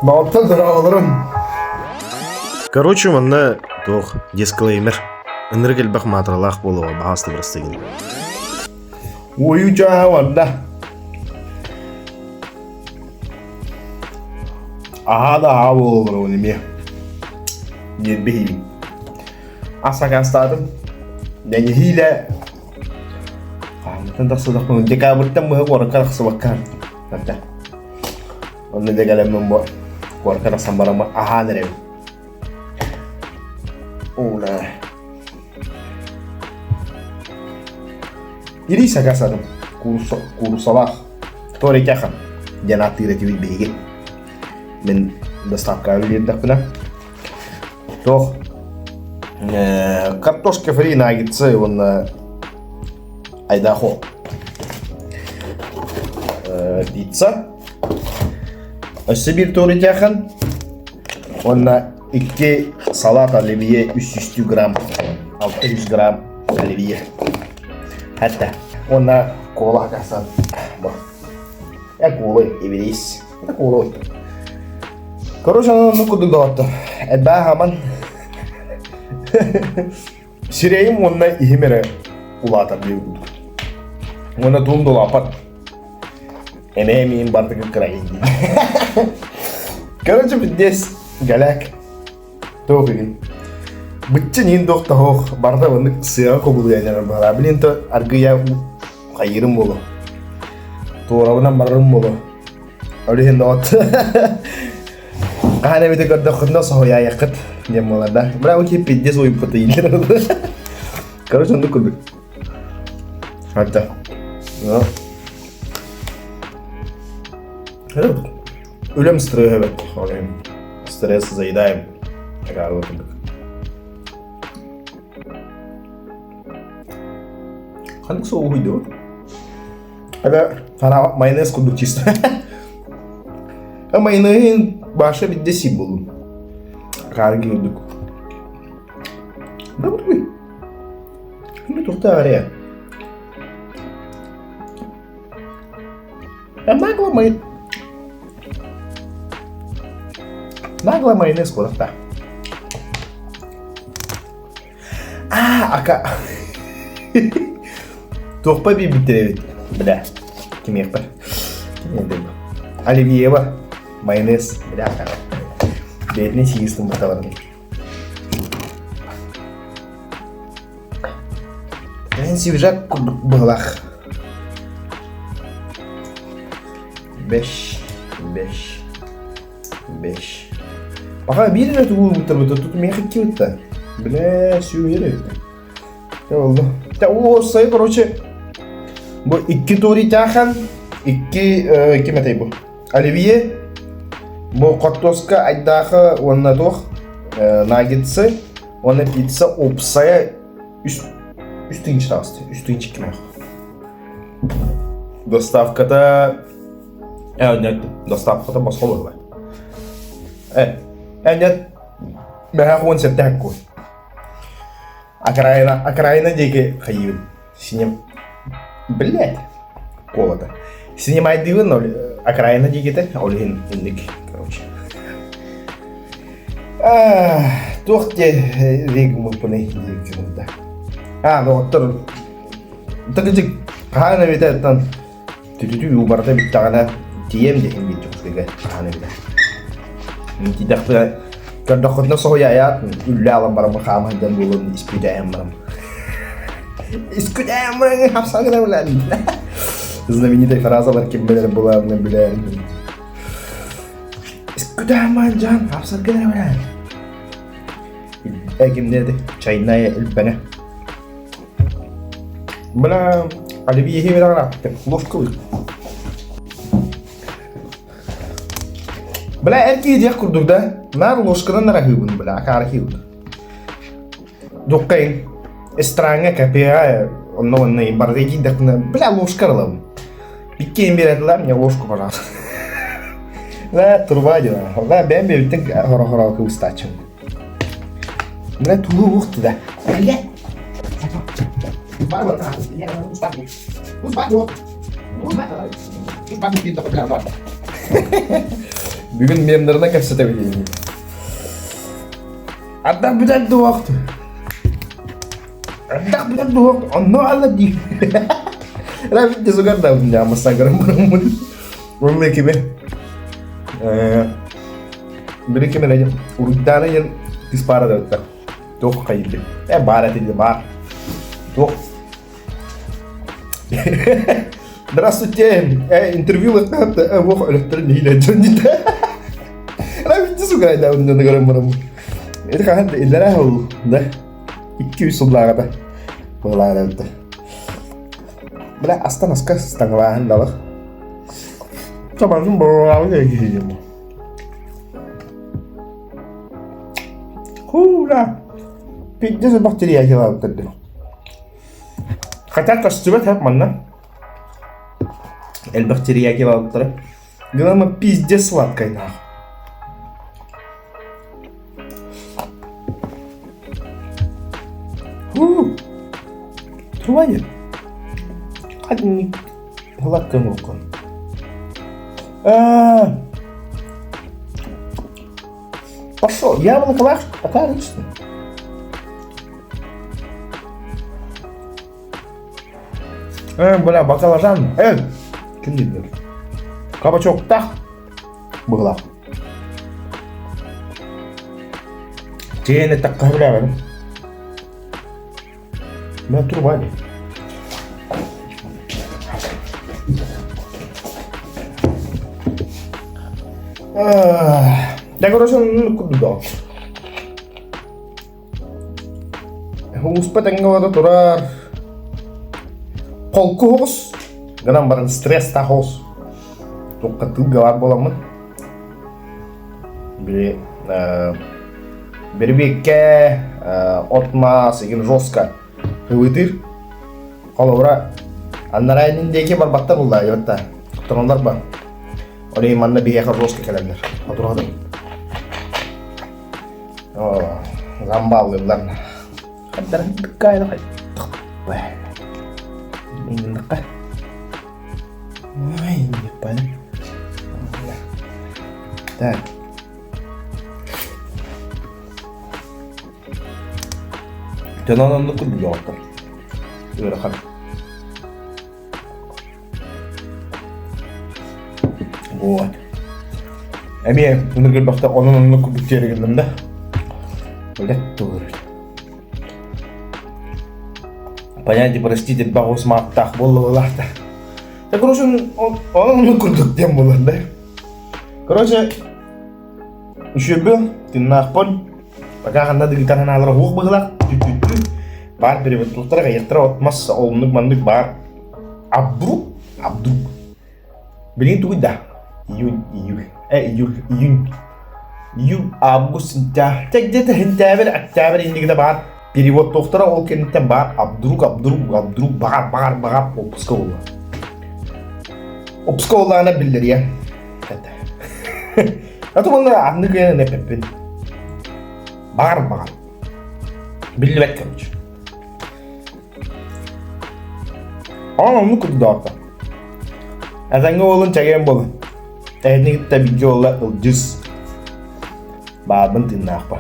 Балтан дорооболорун. Короче, манна туох дисклеймер. Ынырык элбэх маатыралаах буолуоҕа баһаалыста бырастыгын. Уойуу чааһа барда. Аһаа да аһаа буолаллар эмиэ. Ньиэрбиһиибин. Ас сакаастаатым. Дэньиһиилэ хаһантан тахсыбатахпын декабрьтан быһа куоракка тахсыбакка барда. Онно дьэ кэлэммин бу куоракка тахсан бараммын аһаан эрэбин. Уула. Ири сакаасатым куурусалаах Торитяха диэн ааттыыр этибит биһиги. Мин доставкаҕа үлэлиирдэхпинэ туох картошка фри наггетсы уонна айдахо пицца өссө биир торитяхан уонна икки салат оливье 300 грамм 600 грамм оливье хатта уонна кола хасан э куулай ибирис это куулай короче оннук курдук доҕоттор элбээх аман сирэйим уонна иһим эрэ улаатар диэбит курдук уонна туум да улааппат Эмээ миин бардыгы кырайын дии. Короче, здесь галяк. Туох игин. Быччын иин туох таһоох барда оннук сыаҕа кубулуйан бара. Блин то аргыйа хайырым боло. Туорабынан барарым боло. Ол иһин доҕот. Хаһан эбите көрдөххүтүнэ соһуйаайаххыт диэн буолар да. Бра у тебя пиздец уйбут Короче, оннук курдук. Хата. Үлэм стресс эбит. Стресс заедаем. Такая курдук. Ханнык соуһуй дуо? Это она майонез курдук чисто. А майонез баша бидде си болун. Карги курдук. Да бургуй. Кими тухта ария? Нагло май... Нагло майонез курахта. А, ака... Туохпа биирбиттэр эбит. Бля, кимиэхпэр. Оливьева, майонез, бля, Бэйэтинэн сиистин буталарын. Эн свежак курдук быһылаах. Беш, беш, беш. Пока биир эрэ тугу ылбыттар тут миэхэ икки Бля, сүүһүр эбит. Те болду. Те уоссай, короче, бу икки тури тяхан, икки ким этэй бу? Оливье, бу хортуоска айдаахы уонна туох наггетсы уонна пицца уопсайа үс үс тыһыынча таҕыста үс тыһыынча икки Доставката э нет доставката босхо буолла э э нет мөһөөх уон сэттээх куй окраина окраина диэки хайыыбын Синем... Блять! Колото. Синемайдыыбын окраина диэкитэ, ол иһин инник, короче. Туох диэ регмыппыный диэки да. А, доҕоттор, тыкычык хаһан эбитэ оттон Түтүтү барыта бүттэҕинэ тиийэм диэхин биир Дьокуускайга хаһан эбитэ. Тиийдэхпинэ көрдөххүтүнэ соһуйаайаат үллэ алан бараммын хаама сылдьан буолуон испиитээһин барам. Искүтээһин баран хапсаҥына билэн. Знаменитая фразалар ким билэр булаарын билэрин. Искүтээһин баран дьаан хапсаргына билэн. Кимнээди? Чайная Илбэҥэ. Бля, оливье виноград, ложка Бля, эр киһи диэх курдук да, наар ложканан араһыыбын, бля, акаарыһыыбын. Дуккайын, рестораҥҥа, кафеҕа, онно онно барыга киирдэхпинэ, бля, ложка ылабын. Иккиэн биэрэллэр, мне ложку, пожалуйста. Да, труба дела. Да, бэйэм бэйэбиттэн хоро-хоро кыбыстааччым. Бля, тугу уох да. Бля. Бүгүн мемнарынан кэпсэтэбит ини. Ардах бүтэр дуох. Ардах бүтэр дуох. Онно алла дии. Ра битте сугар да нямасагырым барыммын. Онно кими? Э били ким эрэ уруйдаана диэн кыс баара да туох хайыды. Э баар этилди баар. Туох Здравствуйте, э, интервью лыктаат, э, ох, өлөттөрүн нэһиилэ дьон диде. Ра битте сугайда онно көрөн барам. Это хаһан иллэрэ ол, да? 200 сыллааҕыта. Быһылаан Бля, астан аска стаҥалааһын далах. Табатын боруолаабыт киһи Хула! Пиздец бактерия дии. Хотя көстүбэт һэп манна. Элбэх терияки балыктара. Гынама пиздец сладкай нах. Фу. Трубани. Хадник гладкая мука. А, Пошел. Яблоко ваш, отлично. Э, бля, баклажан. Э, ким дииллэр? Кабачоктаах быһылаах. Чэйин эттэххэ сөбүлээбэтим. Бля, труба дии. Да, короче, курдук да. Улууспа тэҥҥэ олоро турар холку оҕус гынан баран стресстаах оҕус туохха тыылга баар буоламмын били бирибиэккэ от-мас игин жестко ыбытыыр холобура анараа иннин диэки барбаттар булла йотта хотоноллор ба ол иһин манна биһиэхэ жестко кэлэллэр хотуруһатын Замбаллыыллар. Ой, не понял. Так. Дьонон оннук курдук Ыарахан. Вот. Эмиэ ыныргырбахта онон оннук курдук тиэригиллим да. Блядь, тугур. Понятие, простите, баҕус мааттаах буолла-буолаахта. Да, короче, он оннук курдук диэн буолар да. Короче, үчүгэй тыннаахпын. Пока ханна дыгытан анаалара уох быһылаах тү-тү-тү. Баар переводтуктара хайыахтара от мас олуннук маннык баар Абдрук Абдрук Билигин тугуй да? Июнь, июль, э, июль, июнь, июль, август, сентябрь. Чэ, где-то сентябрь, октябрь иннигитэ баар переводтуохтара ол кэнниттэн баар Абдрук, Абдрук, Абдрук, баҕар, баҕар, баҕар отпуска буолуо. Отпуска буоллаҕына биллэриэ. А то манна аннык эппиппин. Баҕар, баҕар. Биллибэт короче. Аан оннук курдук Этэҥҥэ уолун чэгиэн буолун. Эһини кытта бииргэ буолла Ылдьыс. Баарбын тыыннаахпар.